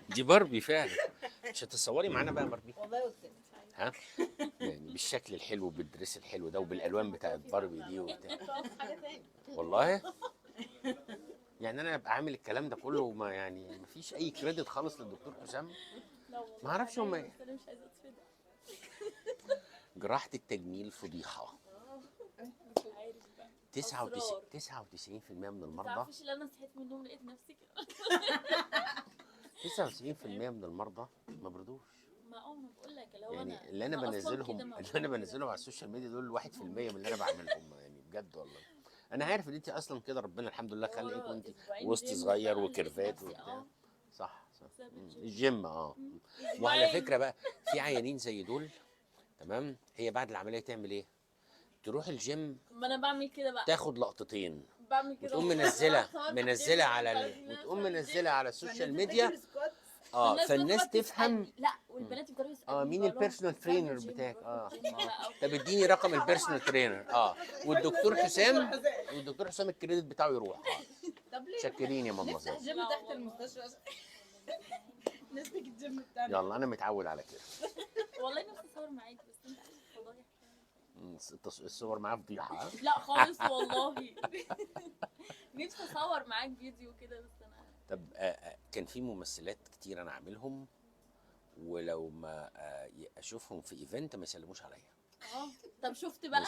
دي باربي فعلا. مش هتتصوري معانا بقى يا باربي؟ والله قلت لك. ها، يعني بالشكل الحلو، بال dress الحلو ده، وبالالوان بتاعت باربي دي وبتاع. تقف حاجة تاني. والله يعني انا ابقى عامل الكلام ده كله وما يعني مفيش اي credit خالص للدكتور حسام. لا والله. ما اعرفش هما بس انا مش عايزه اتفضح. جراحة التجميل فضيحة. عارف بقى. 99 أسرار. 99% من ما المرضى. تعرفيش اللي انا صحيت من النوم لقيت نفسي كده. 99% من المرضى ما برضوش. ما بقول لك اللي هو يعني انا اللي انا أنا أصلاً بنزلهم كده موجودة اللي انا كده. بنزلهم على ال social media دول 1% من اللي انا بعملهم، يعني بجد والله انا عارف ان انت اصلا كده، ربنا الحمد لله خلقك هو وانت أسبوعين وسط جيم صغير بقى لقيت و curve ات نفسي، وبتاع. صح. بسبب الجيم. الجيم وعلى أسبوعين. فكرة بقى في عيانين زي دول، تمام، هي بعد العملية تعمل ايه؟ تروح الجيم. ما انا بعمل كده بقى. تاخد لقطتين بعمل كده وتقوم والله. منزله أصور في منزله الجيم على وبعدين وتقوم أصور في منزله على ال social فالناس ميديا. بتاكل squat. فالناس فالناس بتقعد تفهم. تسألني. لا، والبنات يفضلوا يسالوني. مين بقول لهم ال personal بعمل trainer جيم، بتاعك؟ بروح الجيم بقى. طب اديني رقم ال personal trainer. والدكتور حسام، والدكتور حسام ال credit بتاعه يروح. طب ليه؟ شكرين يا نفتح ماما. جيم لا تحت والله. المستشفى، نسلك الجيم بتاعنا. يلا، انا متعود على كده. والله نفسي اصور معاك بس انت عارف فضايح. الصور معاه فضيحه، ها؟ لا خالص والله، نفسي اصور معاك فيديو كده بس انا طب كان في ممثلات كتير انا عاملهم، ولو ما اشوفهم في event ما يسلموش عليا. طب شفت بقى.